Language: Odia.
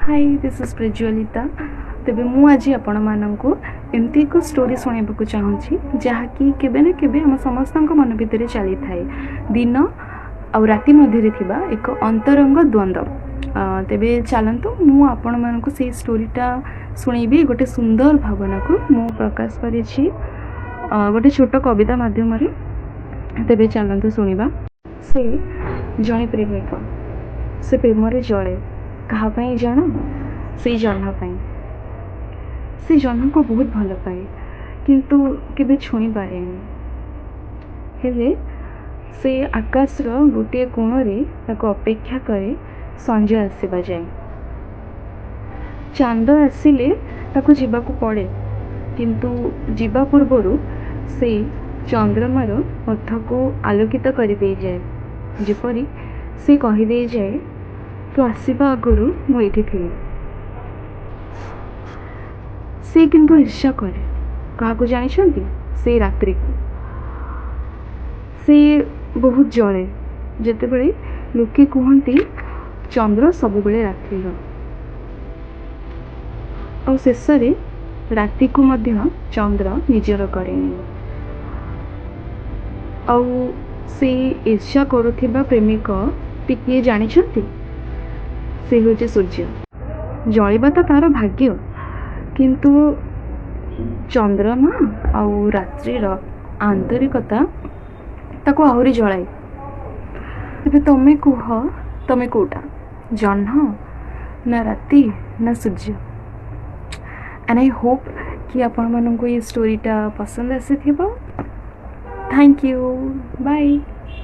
Hi, this is Prajwalita. ତେବେ ମୁଁ ଆଜି ଆପଣମାନଙ୍କୁ ଏମିତି ଏକ ଷ୍ଟୋରି ଶୁଣାଇବାକୁ ଚାହୁଁଛି, ଯାହାକି କେବେ ନା କେବେ ଆମ ସମସ୍ତଙ୍କ ମନ ଭିତରେ ଚାଲିଥାଏ, ଦିନ ଆଉ ରାତି ମଧ୍ୟରେ ଥିବା ଏକ ଅନ୍ତରଙ୍ଗ ଦ୍ୱନ୍ଦ୍ୱ। ତେବେ ଚାଲନ୍ତୁ, ମୁଁ ଆପଣମାନଙ୍କୁ ସେଇ ଷ୍ଟୋରିଟା ଶୁଣେଇବି। ଗୋଟେ ସୁନ୍ଦର ଭାବନାକୁ ମୁଁ ପ୍ରକାଶ କରିଛି ଗୋଟେ ଛୋଟ କବିତା ମାଧ୍ୟମରେ। ତେବେ ଚାଲନ୍ତୁ ଶୁଣିବା। ସେ ଜଣେ ପ୍ରେମିକ। ସେ ପ୍ରେମରେ ଜଳେ। କାହା ପାଇଁ ଜାଣ? ସେଇ ଜହ୍ନ ପାଇଁ। ସେ ଜହ୍ନକୁ ବହୁତ ଭଲ ପାଏ, କିନ୍ତୁ କେବେ ଛୁଇଁ ପାରେନି। ହେଲେ ସେ ଆକାଶର ଗୋଟିଏ କୋଣରେ ତାକୁ ଅପେକ୍ଷା କରେ ସଞ୍ଜ ଆସିବା ଯାଏଁ। ଚାନ୍ଦ ଆସିଲେ ତାକୁ ଯିବାକୁ ପଡ଼େ, କିନ୍ତୁ ଯିବା ପୂର୍ବରୁ ସେ ଚନ୍ଦ୍ରମାର ପଥକୁ ଆଲୋକିତ କରିଦେଇଯାଏ, ଯେପରି ସେ କହିଦେଇଯାଏ, "ତୁ ଆସିବା ଆଗରୁ ମୁଁ ଏଇଠି ଥିଲି।" ସେ କିନ୍ତୁ ଈର୍ଷା କରେ। କାହାକୁ ଜାଣିଛନ୍ତି? ସେଇ ରାତ୍ରିକୁ। ସେ ବହୁତ ଜଳେ ଯେତେବେଳେ ଲୋକେ କୁହନ୍ତି ଚନ୍ଦ୍ର ସବୁବେଳେ ରାତ୍ରିର। ଆଉ ଶେଷରେ ରାତିକୁ ମଧ୍ୟ ଚନ୍ଦ୍ର ନିଜର କରେନିଏ। ଆଉ ସେଇ ଈର୍ଷା କରୁଥିବା ପ୍ରେମିକଟି କିଏ ଜାଣିଛନ୍ତି? ସେ ହେଉଛି ସୂର୍ଯ୍ୟ। ଜଳିବା ତ ତାର ଭାଗ୍ୟ, କିନ୍ତୁ ଚନ୍ଦ୍ରମା ଆଉ ରାତ୍ରିର ଆନ୍ତରିକତା ତାକୁ ଆହୁରି ଜଳାଏ। ତେବେ ତମେ କୁହ, ତମେ କୋଉଟା, ଜହ୍ନ ନା ରାତି ନା ସୂର୍ଯ୍ୟ? ଆଣ୍ଡ I Hope କି ଆପଣମାନଙ୍କୁ ଏଇ ଷ୍ଟୋରିଟା ପସନ୍ଦ ଆସିଥିବ। Thank you, bye.